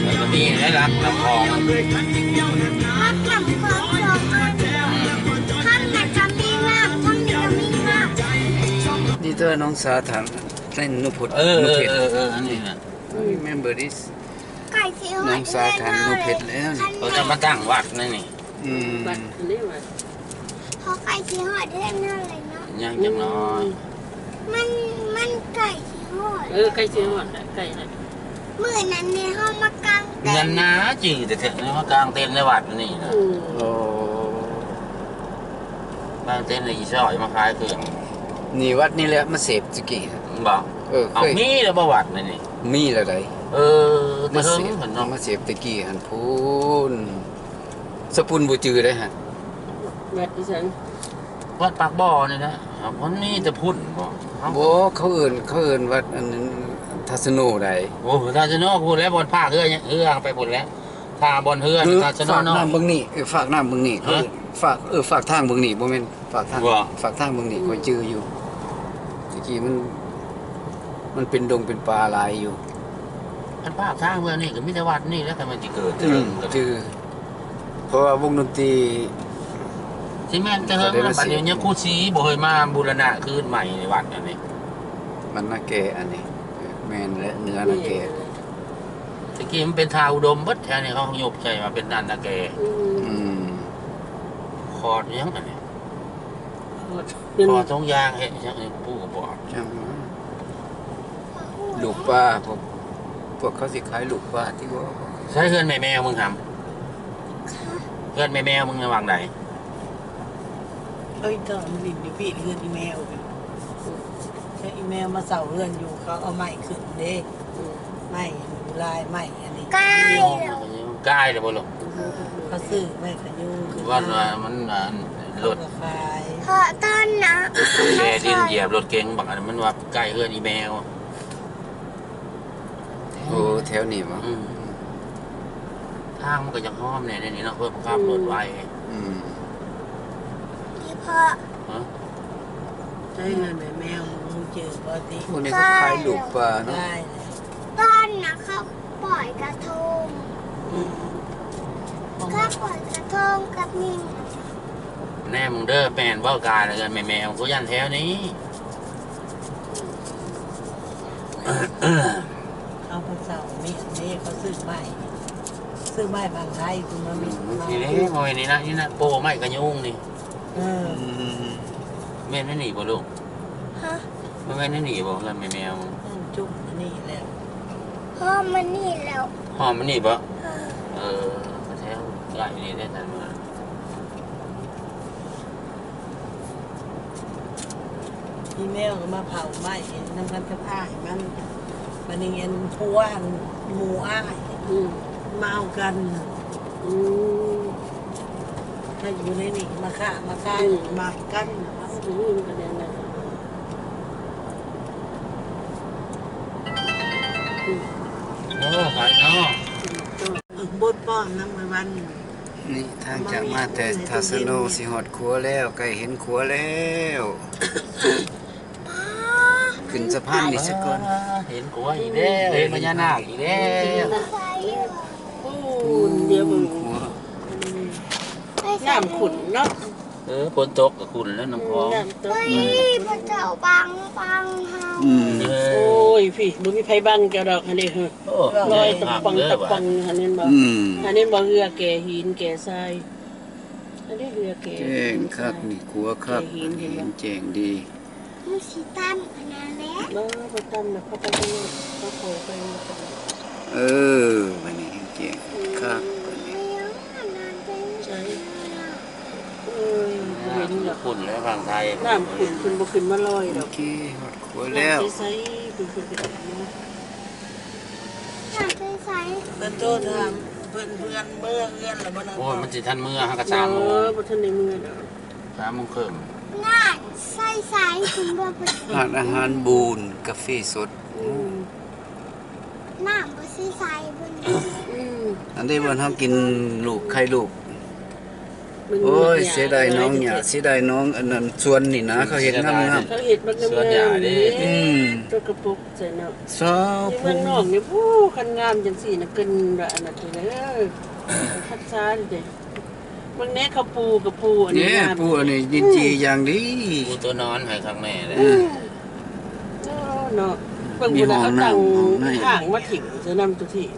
ເອີ ກໍມີໃນຫຼັກນຳຂອງ ມັນນຳຂອງສອງອັນ ອືມ ທາງນັ້ນກໍມີນ້ຳ ທາງນີ້ກໍມີນ້ຳ ນີ້ຕົວະ ນ້ອງສາວຖາມ ໃນນຸພົດ ເອີ ນຸເພັດ ເອີ ເອີ ອັນນີ້ນະ I remember this ໃກ້ຊິຮອດ ນ້ອງສາວຖາມນຸເພັດແລ້ວນີ້ ເຂົາຈະມາຕັ້ງວັດໃນນີ້ ອືມ ວັດອັນນີ້ຫວາ? ເຂົາໃກ້ຊິຮອດເຮືອນເຮົາແລ້ວເນາະ ຍັງຈັກໜ້ອຍ ອືມ ມັນ ມັນໃກ້ຊິຮອດ ເອີ ໃກ້ຊິຮອດແລ້ວ ໃກ້ແລ້ວ ມື້ນັ້ນແມ່ເຮົາມາກາງເຕັນ ເຮືອນນາຈື່ແທ້ໆ ມາກາງເຕັນໃນວັດນີ້ນະ ອືມ ໂອ້ ກາງເຕັນໃນອີຊ່ອຍມາຂາຍເຄື່ອງ ນີ້ວັດນີ້ແຫຼະ ມາເສບຕະກີ້ ບໍ່? ເອີ ເຄີຍ ເອົ້າ ມີແລ້ວບໍ່ວັດໃນນີ້? ມີແລ້ວໃດ໋ ເອີ ແຕ່ເຫິງ ມາເສບ ເນາະ ມາເສບແຕ່ກີ້ຫັ້ນພຸ້ນ ສະປຸນບໍ່ຈື່ເດ້ຫັ້ນ ວັດອີ່ສັງ? ວັດປາກບໍ່ນີ້ແຫຼະ ມັນມີແຕ່ພຸ້ນບໍ່? ບໍ່ ເຂົາເອີ້ນ ເຂົາເອີ້ນວັດອັນນັ້ນ ທ່າສະໂນໃດ໋ ໂອ້ ທ່າສະໂນພຸ້ນແຫຼະ ບ່ອນພາກເຮືອ ເຮືອໄປພຸ້ນແຫຼະ ຖ້າບ່ອນເຮືອນ ເອີ ທ່າສະໂນ ຟາກນ້ຳເບິ່ງນີ້ ເອີ ຟາກນ້ຳເບິ່ງນີ້ ເຂົາເອີ້ນ ເອີ ຟາກ ເອີ ຟາກທາງເບິ່ງນີ້ ບໍ່ແມ່ນ ຝາກທາງ ວ່າ ຝາກທາງເບິ່ງນີ້ ອືມ ຂ້ອຍຈື່ຢູ່ ແຕ່ກີ້ມັນ ມັນເປັນດົງເປັນປ່າຫຼາຍຢູ່ ອັນຝາກທາງເບື້ອງນີ້ກໍມີແຕ່ວັດນີ້ແຫຼະ ຄັນແມ່ນຊິເກີດ ອືມ ເຖິງກໍຈື່ ເພາະວ່າວົງດົນຕີ ຊິແມ່ນແຕ່ເຫິງແລ້ວ ບັດນີ້ຍັງຄູຊີບໍ່ເຄີຍມາບູລະນະຄືນໃໝ່ໃນວັດອັນນີ້ ມັນນາແກອັນນີ້ ແມ່ນແຫຼະ ເໜືອນາແກ ແມ່ນ ແຕ່ກີ້ມັນເປັນທ່າອຸດົມເບິດ ແຖວນີ້ເຂົາຍົກໃສ່ວ່າເປັນນັ້ນນາແກ ອືມ ອືມ ຂອດຫຍັງອັນນີ້ ຂອດ ຂໍຖົງຢາງເຮັດຫຍັງ ປູກກໍບໍ່ ຈັ່ງວ່າ ລູກປາ ພວກ ພວກເຂົາຊິຂາຍລູກປາຕິບໍ່? ໃສເຮືອນແມ່ແມວມຶງຫຳ? ເຮືອນແມ່ແມວມຶງຫວ່າງໃດ? ເອີຍ ຕອນມັນຫຼິ້ນຢູ່ພີ້ ເຮືອນອີ່ແມວ ແລ້ວອີ່ແມວມາເຊົ່າເຮືອນຢູ່ ເຂົາເອົາໄມ້ຂຶ້ນເດ້ ໄມ້ຢູ່ລາຍໄມ້ອັນນີ້ ກາຍແລ້ວ ກາຍແລ້ວບໍ່ລູກ? ເຂົາຊື້ໄມ້ຂະຍູງຂຶ້ນ ວ່າ ວ່າມັນ ອັນ ລົດ ເຂົາກໍຂາຍ ເພາະຕອນນະ ແກ່ດິນຢຽບລົດເກັງບັກອັນນັ້ນ ມັນວ່າໃກ້ເຮືອນອີ່ແມວ ໂອ້ ແຖວນີ້ບໍ? ອືມ ທາງມັນກໍຍັງຫ້ອມແດ່ເດນີ້ເນາະ ເພື່ອຂັບລົດໄວ ອືມ ອີ່ພໍ່ ຮະ? ໃຊ້ເງິນແມ່ແມວ ມຶງຈື່ບໍ່ຕິ? ພວກນີ້ເຂົາຂາຍລູກປາເນາະ ຕອນນະເຂົາປ່ອຍກະທົງ ອືມ ເຂົາປ່ອຍກະທົງກັບນີ້ ແນມເດີ ແມ່ນບໍ່? ກາຍເຮືອນແມ່ແມວ ກູຢ້ານແຖວນີ້ ເຂົາບໍ່ເຊົ່າ ມີອັນນີ້ ເຂົາຊື້ໄມ້ ຊື້ໄມ້ບາງໄທ ເພິ່ນມາມີ ອືມ ນີ້ເດ້ ບໍ່ແມ່ນນີ້ນະ ນີ້ນະ ໂປ້ໄມ້ກະຍູງນີ້ ເອີ ອືມ ແມ່ນອັນນີ້ບໍ່ລູກ? ຮະ? ບໍ່ແມ່ນອັນນີ້ບໍ່ ເຮືອນແມ່ແມວ? ມັນຈຸກອັນນີ້ແລ້ວ ຮອດມັນນີ້ແລ້ວ ຮອດມັນນີ້ບໍ່? ເອີ ເອີ ແຖວໃກ້ນີ້ເດ້ ທ່ານວ່າ ອີ່ແມວກໍມາເຜົາໄມ້ນຳກັນກັບອ້າຍມັນ ບາດນີ້ອັນຜົວອັນໝູ່ອ້າຍ ອືມ ມາເອົາກັນ ອືມ ມາຢູ່ໃນນີ້ ມາຄ້າມາຂາຍ ອືມ ມັກກັນ ອືມ ກໍແມ່ນແຫຼະ ເອີ ໄປເນາະ ບົດປ້ອມນຳໄອ້ວັນ ນີ້ທາງຈາກມາແຕ່ທ່າສະໂນຊິຮອດຂົວແລ້ວ ໃກ້ເຫັນຂົວແລ້ວ ຂຶ້ນສະພານນີ້ຊະກ່ອນ ເຫັນຂົວອີກແລ້ວ ເຫັນພະຍານາກອີກແລ້ວ ປູນ ດຽວເບິ່ງ ຂົວ ນ້ຳຂຸ້ນເນາະ ເອີ ຝົນຕົກກໍຂຸ່ນແລ້ວນ້ຳຄອງ ອືມ ນ້ຳຕົກ ເຮີ້ຍ ພະເຈົ້າບັງ ບັງເຮົາ ອືມ ເອີ ໂອ້ຍ ພີ້ ບໍ່ມີໃຜບັງເຈົ້າດອກຫັ້ນເດ້ ເຮີ້ຍ ໂອ້ ລອຍຕະປອງ ຕະປອງຫັ້ນ ເຫັນບໍ່ ອືມ ຫັ້ນເຫັນບໍ່ ເຮືອແກ່ຫີນແກ່ຊາຍ ອັນນີ້ເຮືອແກ່ ແຈ້ງຄັກນີ້ ຂົວຄັກ ແກ່ຫີນ ເຫັນບໍ່ ແຈ້ງດີ ມັນຊິຕັນອັນນັ້ນແຫຼະ ບໍ່ ບໍ່ຕັນດອກ ເຂົາໄປທາງນັ້ນ ເຂົາເຂົ້າໄປ ເອີ ບັດນີ້ແຈ້ງຄັກ ອືມ ບັດນີ້ ໃສ ເອີຍ ເຫັນດອກ ຂຸ່ນແລ້ວຝັ່ງໄທ ນ້ຳຂຸ່ນ ເພິ່ນບໍ່ຂຶ້ນມາລອຍດອກ ໂອເຄ ຮອດຂົວແລ້ວ ນ້ຳໃສໆ ເພິ່ນ ເພິ່ນໄປອອກມາ ນ້ຳໃສໆ ເພິ່ນໂທຖາມ ເພິ່ນ ເພື່ອນເມືອເຮືອນແລ້ວບໍ່ນະ ໂອ້ຍ ມັນຊິທັນເມືອ ເຮົາກໍສາມໂມງ ບໍ່ທັນໄດ້ເມືອດອກ ສາມໂມງເຄິ່ງ ນ້ຳໃສໆ ເພິ່ນບໍ່ໄປ ຮ້ານອາຫານບູນ ກາເຟສົດ ອືມ ນ້ຳບໍ່ໃສໆ ເພິ່ນ ອືມ ອັນນີ້ບ່ອນເຮົາກິນລູກ ໄຂ່ລູກ ໂອ້ຍ ເສຍດາຍໜອງຫຍ້າ ເສຍດາຍໜອງອັນນັ້ນ ສວນນີ້ນະ ເຂົາເຮັດງາມໆ ເຂົາເຮັດບັກງາມໆ ອືມ ຕົວກະປົກໃສ່ເນາະ ຊາວ ຢູ່ເມືອງນອກນີ້ ໂອ້ ຄັນງາມຈັ່ງຊີ້ນະ ເກີນວ່າອັນນັ້ນເດີ ຮັກສາເດ້ ເບິ່ງແດ່ ເຂົາປູກະປູອັນນີ້ ແນ່ ງາມ ປູອັນນີ້ຍິນດີຢ່າງດີ ປູຕົວນອນໃຫ້ຄັກແນ່ເດ້ ອືມ ເອີ ເນາະ ເບິ່ງພຸ້ນນະ ເອົາຕັ່ງ ຫ້ອງນ້ຳ ຫ້າງມາຖິ້ມໃສ່ນຳຕົວທີ່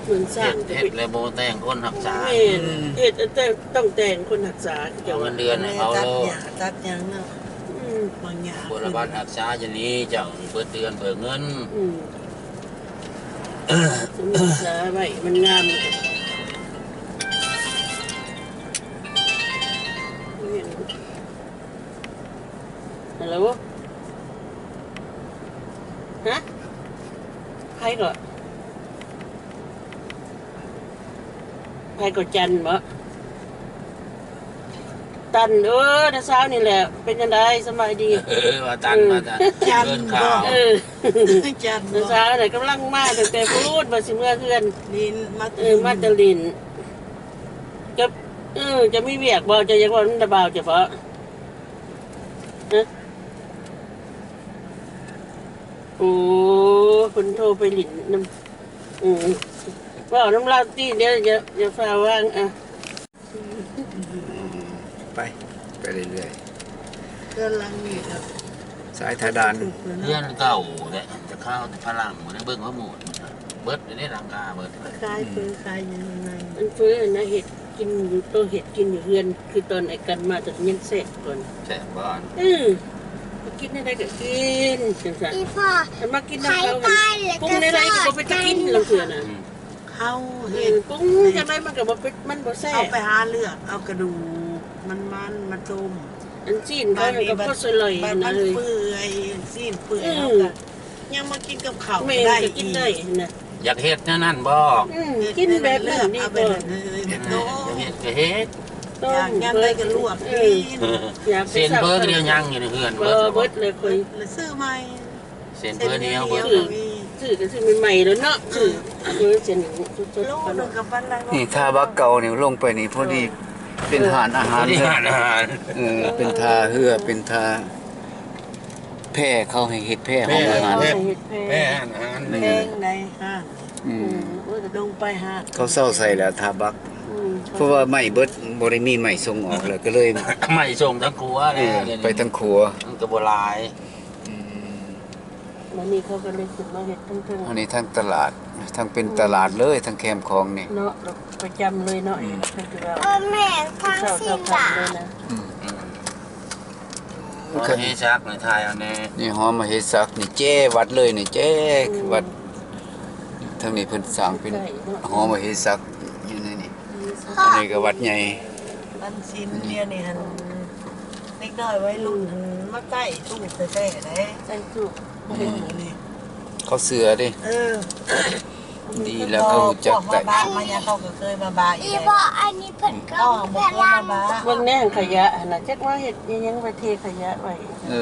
ເມືອງຊ້າງ ເຮັດ ເຮັດແລ້ວບໍ່ແຕ່ງຄົນຮັກສາ ແມ່ນ ອືມ ເຮັດແຕ່ຕ້ອງແຕ່ງຄົນຮັກສາ ເອົາເງິນເດືອນໃຫ້ເຂົາໂລດ ຕັດຫຍ້າຕັດຫຍັງເນາະ ອືມ ບາງຢ່າງ ບົວລະບັດຮັກສາຢູ່ນີ້ ເຈົ້າເບິດເດືອນເບີກເງິນ ອືມ ຮັກສາໄວ້ມັນງາມ ແມ່ນ ຮັລໂຫຼ ຮະ ໃຜກໍ ໃຜກໍ ຈັນບໍ ຕັນ ເອີ ນາສາວນີ້ແຫຼະ ເປັນຈັ່ງໃດ ສະບາຍດີ ເອີ ວ່າຕັນ ເອີ ວ່າຕັນ ຈັນ ເອີ້ນຂ່າວ ເອີ ຈັນ ນາສາວນີ້ກຳລັງມາຕັ້ງແຕ່ພຸ້ນ ວ່າຊິເມືອເຮືອນ ລິນ ມາ ເອີ ແຕ່ລິນ ມາແຕ່ລິນ ຈະ ເອີ ຈະມີວຽກບໍ່ ເຈົ້າຢາກເວົ້ານຳຕາບ່າວເຈົ້າບໍ? ຮະ? ໂອ້ ເພິ່ນໂທໄປຫຼິ້ນນຳ ອືມ ເວົ້ານຳລາວຕິ ດຽວ ດຽວ ດຽວຟ້າວວາງ ອ່ະ ໄປ ໄປເລື້ອຍໆ ເຮືອນຫຼັງນີ້ກໍ ສາຍທາດານ ເຮືອນເກົ່າແຫຼະ ແຕ່ຄາວແຕ່ຝຣັ່ງ ບໍ່ໄດ້ເບິ່ງວ່າໝົດ ເບິດເດ້ ຫຼັງຄາເບິດ ຂາຍເຝີ ອືມ ຂາຍຫຍັງໃນ ອັນເຝີນະ ເຮັດກິນຢູ່ ໂຕເຮັດກິນຢູ່ເຮືອນ ຄືຕອນໄອ້ກັນມາ ຕອນຍັງແຊບກ່ອນ ແຊບບໍ່? ອື ກິນແນວໃດກໍກິນ ຈັ່ງຊັ້ນ ອີ່ພໍ່ ຄັນມາກິນນຳເຂົາ ປຸງແນວໃດກໍບໍ່ເປັນຕາກິນລາງເທື່ອນະ ອືມ ເຮົາເຮັດ ເອີ ປຸງຈັ່ງໃດມັນກໍບໍ່ເປັນ ມັນບໍ່ແຊບ ເຮົາໄປຫາເລືອກເອົາກະດູກມັນໆ ມາຕົ້ມ ອັນຊີ້ນເຂົາກໍພໍຊິອະລ່ອຍ ມັນເປື່ອຍ ຊີ້ນເປື່ອຍ ອືມ ເຮົາກໍ ຍັງມາກິນກັບເຂົ້າ ແມ່ນ ໄດ້ ກໍກິນໄດ້ຫັ້ນນະ ຢາກເຮັດແນວນັ້ນບໍ່? ອືມ ກິນແບບນັ້ນດີກວ່າ ເອີ ຢາກເຮັດກໍເຮັດ ຢາກຍາມໃດກໍລວກກິນ ເອີ ຢາກໄປ ເສັ້ນເຝີກໍຍັງຢູ່ໃນເຮືອນ ບໍ່ ເບິດ ເບິດເລີຍຂ້ອຍ ຊື້ອໃໝ່ ເສັ້ນເຝີໜຽວ ເບິດ ຊື້ກໍຊື້ໃໝ່ໆໂລດເນາະ ຊື້ເຝີເສັ້ນສົດໆ ໂລໜຶ່ງກໍປານໃດ ນີ້ ຖ້າວ່າເກົ່ານີ້ລົງໄປນີ້ ພໍດີເປັນຮ້ານອາຫານ ເປັນຮ້ານອາຫານ ເອີ ເປັນທ່າເຮືອ ເປັນທ່າ ແພເຂົາໃຫ້ເຮັດແພ ແພ ຫ້ອງອາຫານ ແພ ແພຮ້ານອາຫານ ອືມ ແພໃນຮ້ານ ອືມ ໂອ້ຍ ລົງໄປຫາ ເຂົາເຊົາໃສ່ແລ້ວ ທ່າບັກ ອືມ ເພາະວ່າໄມ້ເບິດ ບໍ່ໄດ້ມີໄມ້ສົ່ງອອກແລ້ວ ກໍເລີຍ ໄມ້ສົ່ງທາງຂົວແຫຼະ ເອີ ໄປທາງຂົວ ມັນກໍບໍ່ຫຼາຍ ອືມ ບັດນີ້ເຂົາກໍເລີຍຂຶ້ນມາເຮັດເທິງໆ ອັນນີ້ທາງຕະຫຼາດ ທາງເປັນ ອືມ ຕະຫຼາດເລີຍ ທາງແຄມຂອງນີ້ ເນາະ ປະຈຳເລີຍເນາະ ອືມ ເພິ່ນຊິວ່າ ເອີ ແມ່ນ ທາງຊີ້ນລະ ເຊົ້າໆ ເລີຍນະ ອືມ ອືມ ຫໍ່ມະເຫສັກນີ້ ຖ່າຍເອົາແນ່ ນີ້ ຫໍ່ມະເຫສັກນີ້ ແຈວັດເລີຍນີ້ ແຈ ອືມ ວັດ ທາງນີ້ເພິ່ນສ້າງເປັນ ໃກ້ເນາະ ຫໍ່ມະເຫສັກຢູ່ໃນນີ້ ອັນນີ້ກໍວັດໃຫຍ່ ວັດສິນ ອືມ ດຽວນີ້ຫັ້ນ ເດັກນ້ອຍໄວລຸ້ນຫັ້ນ ມາໃຕ້ຕູ້ແທ້ໆເດ້ ໃຕ້ຕູ້ ອືມ ນີ້ ເຂົາເຊື່ອເດ້ ເອີ ດີແລ້ວເຂົາຮູ້ຈັກໄຕ້ ພວກມາບະມາຫຍັງ ເຂົາກໍເຄີຍມາບະອີກ ອີ່ບໍ່ ອັນນີ້ເພິ່ນກໍມີພະລັງ ເບິ່ງແນ່ຂະຫຍະຫັ້ນນະ ຈັກວ່າເຮັດອີ່ຫຍັງໄປເທຂະຫຍະໄວ້ ເອີ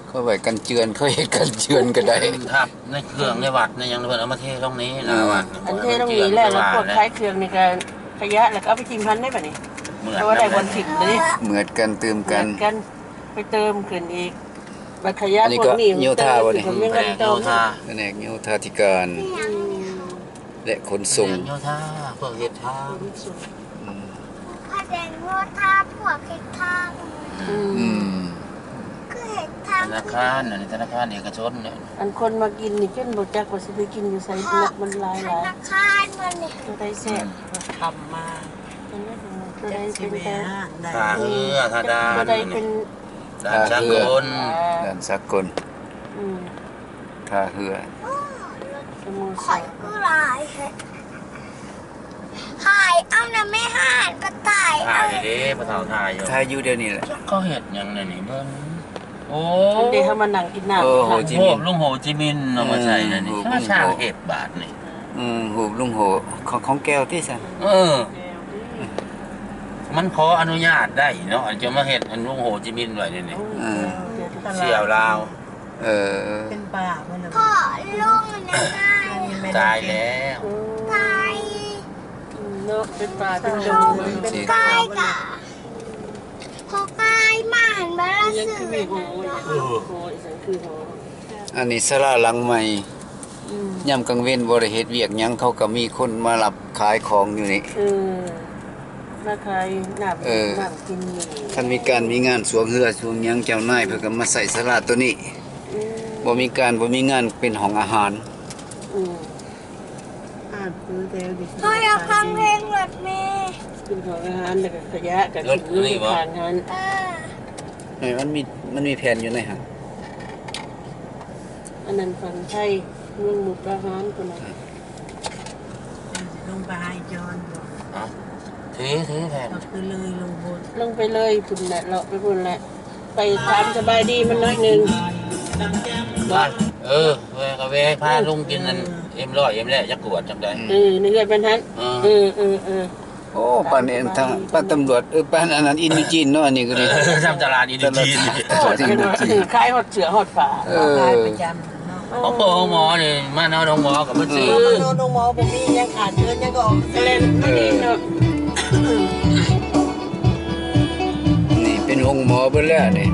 ເຂົາໄວ້ກັນເຈື່ອນ ເຂົາເຮັດກັນເຈື່ອນກໍໄດ້ ທັບໃນເຄື່ອງໃນວັດໃນຫຍັງ ເພິ່ນເອົາມາເທລົງນີ້ ເອີ ວັດ ອັນເທລົງນີ້ແລ້ວ ແລ້ວພວກຂາຍເຄື່ອງນີ້ກໍຂະຫຍະ ແລ້ວກໍເອົາໄປຖິ້ມຫັ້ນເດ້ບັດນີ້ ເພາະວ່າໄດ້ບ່ອນຖິ້ມເດ້ ເໝືອດກັນ ຕື່ມກັນ ເໝືອດກັນ ໄປເຕີມຂຶ້ນອີກ ບັດຂະຫຍະພວກນີ້ ໂຍທາບໍ່ນີ້ ພະແນກໂຍທາ ພະແນກໂຍທາທິການ ອືມ ແລະ ຂົນສົ່ງ ພະແນກໂຍທາ ພວກເຮັດທາງ ອືມ ພະແດງ ເພາະວ່າຖ້າພວກເຮັດທາງ ອືມ ອືມ ຄືເຮັດທາງ ທະນາຄານ ອັນນີ້ທະນາຄານເອກະຊົນນີ້ ອັນຄົນມາກິນນີ້ຈົນບໍ່ຈັກວ່າຊິໄປກິນຢູ່ໃສ ເພາະ ມັນຫຼາຍໆ ທະນາຄານມັນນີ້ ຕົວໃດແຊບ ອືມ ທຳມາ ຕົວໃດເປັນຕາ ທ່າເຮືອ ທ່າດ່ານ ຕົວໃດເປັນ ດ່ານສາກົນ ອ່າ ດ່ານສາກົນ ອືມ ທ່າເຮືອ ໂອ້ ສະໂມສອນ ຂ້ອຍຄືຫຼາຍແທ້ ຖ່າຍເອົານະແມ່ ຫານກໍຖ່າຍ ຖ່າຍເອົາເດ້ ພໍ່ເຖົ້າ ຖ່າຍຢູ່ ຖ່າຍຢູ່ດຽວນີ້ແຫຼະ ຈັກເຂົາເຮັດຫຍັງແນວນີ້ເບິ່ງ ໂອ້ ອັນເດ ເຮົາມານັ່ງກິນນ້ຳ ເອີ ໂຮຈິມິນ ຮູບລຸງໂຮຈິມິນເອົາມາໃສ່ແນວນີ້ ອືມ ມາສ້າງເຮັດບາດນີ້ ອືມ ຮູບລຸງໂຮ ຂອງ ຂອງແກ້ວຕິຊັ້ນ ເອີ ມັນຂໍອະນຸຍາດໄດ້ເນາະ ຈະມາເຮັດອັນລຸງໂຮຈິມິນໄວ້ນີ້ ເອີ ສ່ຽວລາວ ເອີ ເປັນປ່າເພິ່ນ ພໍ່ລຸງນະຕາຍ ຕາຍແລ້ວ ຕາຍ ເນາະ ເປັນປ່າເປັນດົງ ເປັນປ່າ ກະ ພໍກາຍມາຫັ້ນ ບາລະຊື່ ເອີ ອັນນີ້ສາລາຫຼັງໃໝ່ ອືມ ຍາມກາງເວັນບໍ່ໄດ້ເຮັດວຽກຫຍັງ ເຂົາກໍມີຄົນມາຮັບຂາຍຂອງຢູ່ນີ້ ເອີ ມາຂາຍນ້ຳ ເອີ ນ້ຳກິນນີ້ ຄັນມີການມີງານຊ່ວງເຮືອຊ່ວງຫຍັງ ເຈົ້ານາຍເພິ່ນກໍມາໃຊ້ສາລາໂຕນີ້ ອືມ ບໍ່ມີການບໍ່ມີງານ ເປັນຫ້ອງອາຫານ ອືມ ອ່ານຄືແຖວນີ້ ເຮົາຢາກຟັງເພງລົດເມ ເປັນຫ້ອງອາຫານ ແລ້ວກໍຂະຫຍະກໍຖິ້ມຢູ່ຂ້າງຫັ້ນ ເອີ ເອີ ມັນມີ ມັນມີແຜ່ນຢູ່ໃນຫັ້ນ ອັນນັ້ນຝັ່ງໄທ ເມືອງມຸກດາຫານພຸ້ນນະ ລົງໄປຫາອີຈອນບໍ່ ຮະ ເທ ເທແຜ່ນ ກໍຄືເລີຍລົງພຸ້ນ ລົງໄປເລີຍພຸ້ນແຫຼະ ເລາະໄປພຸ້ນແຫຼະ ໄປຖາມສະບາຍດີມັນໜ້ອຍໜຶ່ງ ເອີ ແວ່ກໍແວ່ພາລຸງກິນອັນ ເອັມຮ້ອຍ ເອັມແລ້ວ ຈັກກວດຈັກໃດ ເອີ ໃນເຮືອນເພິ່ນຫັ້ນ ເອີ ເອີ ເອີ ເອີ ໂອ້ ປານນີ້ ປານຕຳຫຼວດ ເອີ ປານອັນນັ້ນ ອິນດູຈີນເນາະ ອັນນີ້ກໍດີ ເອີ ທຳຕະຫຼາດອິນດູຈີນ ຕະຫຼາດອິນດູຈີນ ຂາຍຮອດເສື້ອຮອດຜ້າ ເອີ ຂາຍປະຈຳເນາະ ໂອ້ໂຫ ໂຮງໝໍນີ້ ມານອນໂຮງໝໍກໍມາຊື້ ເອີ ມານອນໂຮງໝໍບໍ່ມີຫຍັງຂາດເຂີນຫຍັງກໍອອກ ກໍແລ່ນມານີ້ເນາະ ນີ້ເປັນໂຮງໝໍເບິດແລ້ວນີ້.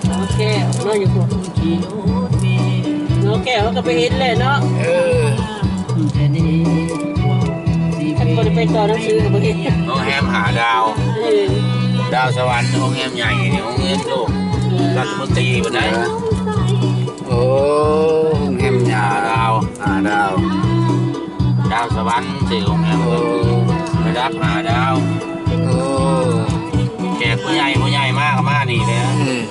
ໂອເຄ ເນາະ ຢູ່ພຸ້ນ ໂອເຄ ເຮົາກໍໄປເຫັນແຫຼະເນາະ ເອີ ຄັນບໍ່ໄດ້ໄປຕໍ່ໜັງສືກໍບໍ່ເຫັນ ໂຮງແຮມຫ້າດາວ ເອີ ດາວສະຫວັນ ໂຮງແຮມໃຫຍ່ນີ້ ໂຮງແຮມໂລກ ເອີ ລັດຖະມົນຕີພຸ້ນໃດ ໂອ້ ໂຮງແຮມຫ້າດາວ ຫ້າດາວ ດາວສະຫວັນ ຊື່ໂຮງແຮມ ໂອ້ ລະດັບຫ້າດາວ ໂອ້ ແຂກຜູ້ໃຫຍ່ ຜູ້ໃຫຍ່ມາກໍມານີ້ແຫຼະ ອືມ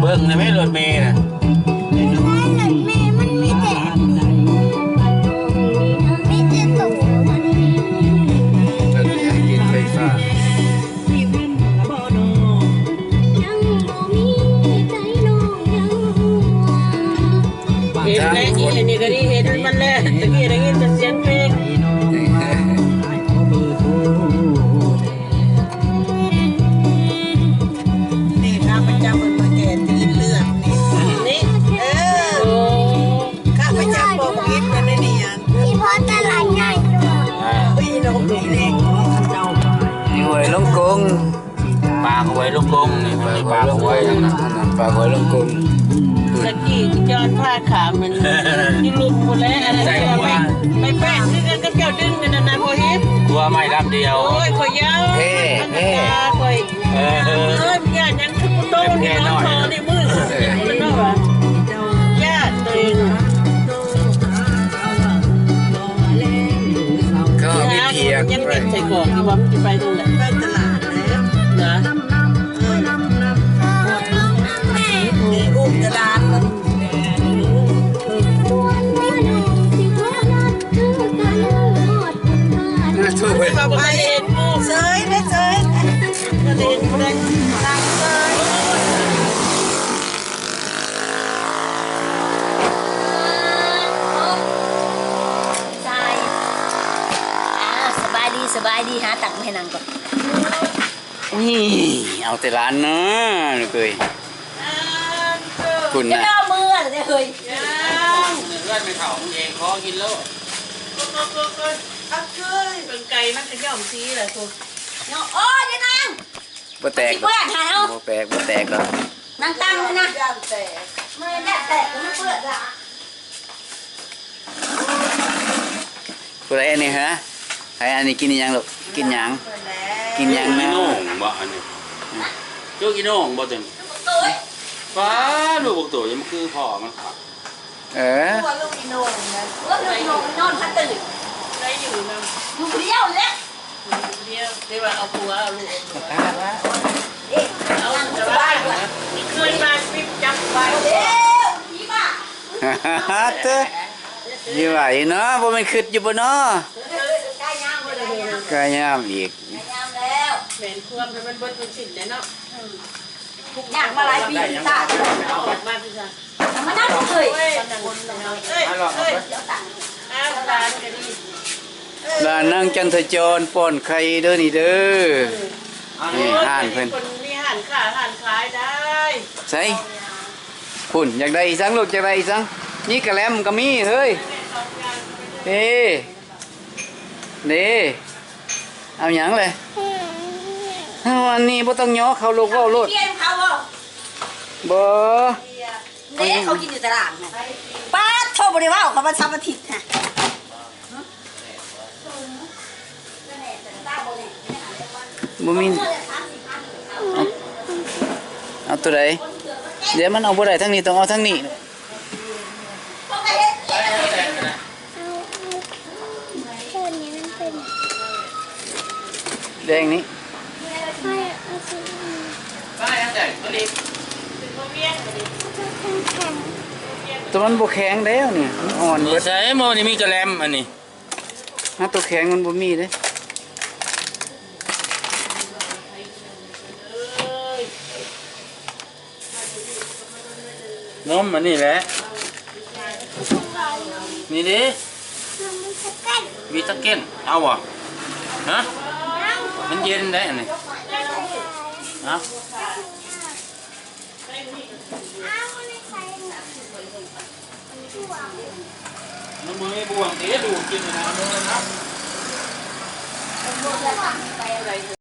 ເບິ່ງໄດ້ແມ່ ລົດເມນະ ລົດເມມັນມີແຕ່ ມີແຕ່ໂຕ ລົດເມກິນໄຟຟ້າ ເຫັນແລ້ວ ອີ່ອັນນີ້ກໍດີ ເຫັນມັນແລ້ວ ຕະກີ້ໄດ້ຍິນແຕ່ສຽງເພງ ນີ້ຂ້າພະເຈົ້າເພິ່ນມາແກ່ຕີນເລືອດນີ້ ນີ້ ເອີ ໂອ້ ຂ້າພະເຈົ້າບອກຜິດກັນໄດ້ນີ້ ອີ່ພໍ່ຕະຫຼາດໃຫຍ່ຢູ່ ອ່າ ອີ່ນົກອີ່ເລັກ ຢູ່ຫ້ວຍລົງກົງ ປາກຫ້ວຍລົງກົງນີ້ ມັນມີປາກຫ້ວຍທາງນັ້ນ ປາກຫ້ວຍລົງກົງ ຕະກີ້ຈອນພາຂ້າມມັນຢູ່ລຸ່ມພຸ້ນແຫຼະ ອັນນັ້ນ ໃສ່ຫົວ ໄປແປະຄືກັນກັບເຈົ້າດຶງກັນນັ້ນນະ ບໍ່ເຫັນ ຫົວໄມ້ລຳດຽວ ໂອ້ຍ ຂ້ອຍຢ້ານ ເອີ ເອີ ຂ້ອຍ ເອີ ເອີ ຢ້ານຫຍັງ ຄືບໍ່ໂຕນີ້ ນອນຄໍນີ້ມືດ ເອີ ມັນເນາະວ່າ ຢ້ານໂຕເອງ ກໍມີພຽງ ຍັງເປັນໃສ່ກອກຢູ່ວ່າມັນຊິໄປທາງໃດ ໄປຕະຫຼາດແຫຼະ ນະ ເອີ ນີ້ອຸ້ມຕະຫຼາດ ເອີ ໂທດ ໄປເລີຍ ເຊີຍເລີຍ ເຊີຍ ກໍເລີຍ ນັ່ງເຊີຍ. ອ່າ ສະບາຍດີ ສະບາຍດີ ຫາຕັກມາໃຫ້ນັ່ງກ່ອນ ນີ້ ເອົາແຕ່ຫຼານນະ ລູກເອີຍ ພຸ້ນນະ ເຈົ້າເມືອນ ເຮີ້ຍ ຍັງ ເຮືອນແມ່ເຖົ້າມຶງເອງ ຂໍກິນໂລດ. ເບິ່ງໄກ່ມັນກະຍ້ອມສີແຫຼະພຸ້ນເນາະ. ໂອ້ຍ ຍານາງ ບໍ່ແຕກ ມັນຊິເປື້ອນຫັ້ນເອົາ ບໍ່ແປກ ບໍ່ແຕກດອກ. ນັ່ງຕັ້ງຫັ້ນນະ ຢ້ານແຕກ ແມ່ນຢ້ານແຕກ ມັນເປື້ອນລະ. ຜູ້ໃດອັນນີ້ຫະ? ໃຜອັນນີ້ກິນອີ່ຫຍັງລູກ? ກິນຫຍັງ? ກິນຫຍັງນະ? ລູກອີໂໜ່ງບໍ່ອັນນີ້? ອືມ ລູກອີໂໜ່ງບໍ່ຕົວນີ້? ປ້າ ລູກບັກໂຕ ມັນຄືພໍ່ມັນຄັກ. ເອີ ຄືວ່າລູກອີໂໜ່ງນະ ວ່າລູກອີໂໜ່ງນອນພະຕື່ນ ໄດ້ຢູ່ນຳ ຢູ່ຜູ້ດຽວແຫຼະ ຢູ່ຜູ້ດຽວ ແຕ່ວ່າເອົາຜົວ ເອົາລູກ ເອົາຜົວ ເອີ ເອົາສະບາຍ ເອີ ມີຄືນມາປິດຈັບໄປ ເອີ ຜີບ້າ. ເຕີ ຢູ່ວ່າອີເນາະ ບໍ່ແມ່ນຄິດຢູ່ບໍ່ເນາະ? ກະຍາມອີກ ກະຍາມແລ້ວ ແມ່ນຄວາມໃຫ້ມັນເບິດທຸກສິ່ງແຫຼະເນາະ. ອືມ ຍາກມາຫຼາຍປີ ສາດ ອອກມາຄືກັນ ມານັ່ງເລີຍ ເອີຍ ເອີຍ ເອີຍ ດຽວຕັ້ງ ອ້າວ ຫຼານກະດີ ຫຼານນາງຈັນທະຈອນ ປ້ອນໄຂ່ເດີນີ້ເດີ. ນີ້ຮ້ານເພິ່ນ ມີຮ້ານຄ້າຮ້ານຂາຍໄດ້ ໃສ? ພຸ້ນ ຢາກໄດ້ອີ່ສັງລູກ ຢາກໄດ້ອີ່ສັງ? ມີກະແລັມກະມີເຮີ້ຍ ເອີ ເດ້ ເອົາຫຍັງເລີຍ? ເຮົາອັນນີ້ບໍ່ຕ້ອງຍໍເຂົາລູກ ເວົ້າໂລດ ເອົາເບຍນຳເຂົາບໍ່? ບໍ່ ເດ້ ເຂົາກິນຢູ່ຕະຫຼາດນະ. ປາດໂທ້ ບໍ່ໄດ້ເວົ້າ ເຂົາວ່າເສົາອາທິດນະ. ບໍ່ມີ ເອົາ ເອົາໂຕໃດ? ດຽວມັນເອົາບໍ່ໄດ້ທາງນີ້ ຕ້ອງເອົາທາງນີ້. ແດງນີ້ ໂຕມັນບໍ່ແຂງແລ້ວນີ້ ມັນອ່ອນເບິດ. ໃສ່ໝໍນີ້ມີກະແລັມອັນນີ້ ຫາໂຕແຂງມັນບໍ່ມີເດ້. ນົມອັນນີ້ແຫຼະ ນີ້ເດ້ ວິຕາເກັນ ເອົາບໍ່? ຮະ? ມັນເຢັນໄດ໋ອັນນີ້ ເອົາ ມັນບໍ່ມີບ່ວງຕິ ດູດກິນນະ ເອົາ.